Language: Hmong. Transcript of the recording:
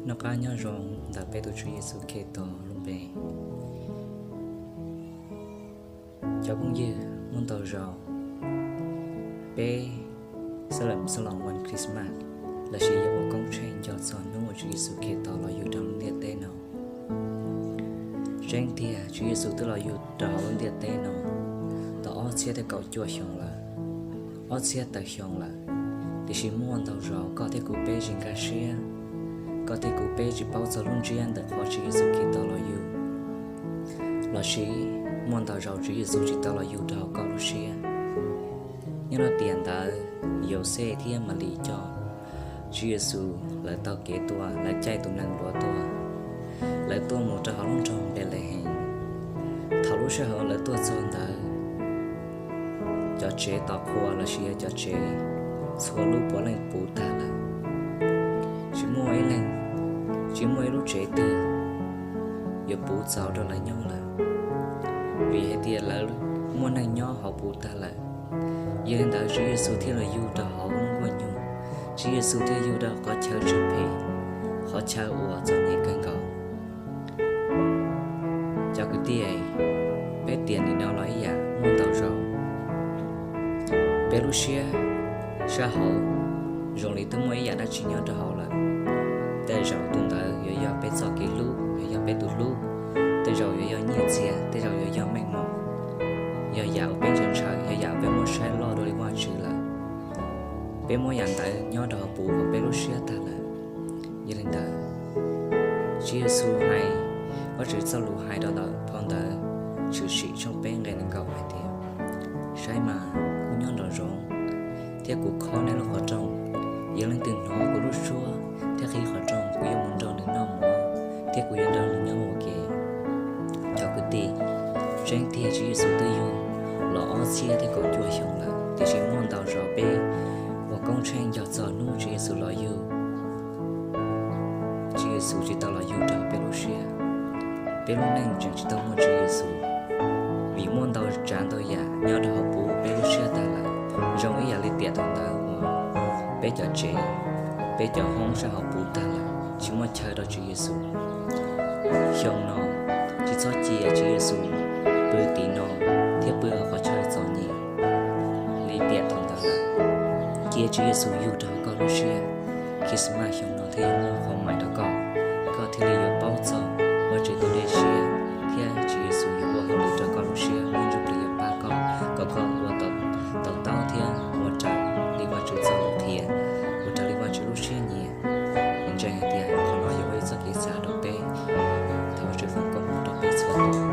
Noj qab nyob zoo ntawm peb tus Tswv Yexus Khetos lub npe. Cov phooj ywg, muaj ntau zaus peb xab lawm xab loos ua Christmas lossis yog ua koob tsheej nco txog hnub uas Tswv Yexus Khetos los yug rau lub ntiaj teb no. Tseeb tiag, Tswv Yexus twb los yug rau hauv lub ntiaj teb no tau ob txhiab thiab kaum cuaj xyoo lawm, ob txhiab tawm xyoo lawm, tiam sis muaj ntau zaus koj thiab kuv peb tsis nkag siab, koj thiab kuv peb tsis paub txog lub ntsiab ntawm qhov Tswv Yexus Khetos los yug, lossis muaj ntau zaus Tswv Yexus tsis tau los yug rau hauv koj lub siab. Nyob rau tiam ntawd, Yauxej thiab Malis coj Tswv Yexus lawv taug kev tuaj, lawv caij tus nees luav tuaj, lawv tuaj mus rau hauv lub nroog Npelehees. Thaum lub sij hawm lawv tuaj txog ntawd, cov tsev tos qhua lossis yog cov tsev txhua lub puav leej puv tag lawm, tsis muaj ib leeg, tsis muaj ib lub tsev twg yuav puv txaus rau lawv nyob lawm, vim hais tias lawv muaj neeg nyob hauv puv tag lawm. Yog li ntawd Tswv Yexus thiaj los yug rau hauv lub nkuaj nyuj, Tswv Yexus thiaj yug rau qhov chaw tsw phem, qhov chaw uas txom nyem kawg nkaus. Cov kwv tij, peb tiam nim no los ib yam muaj ntau zaus peb lub siab sab hauv zoo li twb muaj ib yam dab tsi nyob rau hauv lawm. Tej zaum tus ntawd yuav yog peb txoj kev hlub, yuav yog peb tus hlub, tej zaum yuav yog nyiaj txiag, tej zaum yuav yog meej mom, yog yam uas peb ntshaw ntshaw, yog yam uas peb muab saib loj dua li Vajtswv lawm. Peb muab yam ntawd nyob rau hauv puv hauv peb lub siab tag lawm. Yog li ntawd, Tswv Yexus hais, Vajtswv txoj lus hais rau ntawm phau ntawv Tshwm Sim tshooj peb nqe nees nkaum hais tias, saib mas, kuv nyob nraum zoov thiab kuv khob nej lub qhov rooj. Yog leej twg hnov kuv lub suab thiab qhib qhov rooj, kuv yuav mus nrog nws noj mov thiab kuv yuav nrog nws nyob ua ke. Cov kwv tij, tseeb tiag Tswv Yexus twb yug los ob txhiab thiab kaum cuaj xyoo lawm, tiam sis muaj ntau zaus peb ua koob tsheej nco txog hnub Tswv Yexus los yug, Tswv Yexus tsis tau los yug rau peb lub siab. Peb lub neej tseem tsis tau muaj Tswv Yexus, vim muaj ntau tsav ntau yam nyob rau hauv puv peb lub siab tag lawm. Zoo ib yam li tiam thaum ntawd uas peb cov tsev, peb cov hoob sab hauv puv tag lawm, tsis muaj chaw rau Tswv Yexus. Xyoo no, tsis txhob cia Tswv Yexus pw tim no thiab pw hauv qhov chaw txom nyem li tiam thaum ntawd lawm. Cia Tswv Yexus yug rau hauv koj lub siab, Christmas xyoo no thiaj yuav muaj qhov maim rau koj, koj thiaj li yuav paub txog Vajtswv tus dej siab thiab Tswv Yexus yuav ua hauj lwm rau koj lub siab, muaj ntsuj plig yuav pab koj kom koj ua tau taub thiab ua raws li Vajtswv txoj lus qhia, ua raws li Vajtswv lub siab nyiam. Ntseeg hais tias qhov no yuav ua ib txoj kev xav rau peb. Thov Vajtswv foom koob hmoov rau peb txhua tus.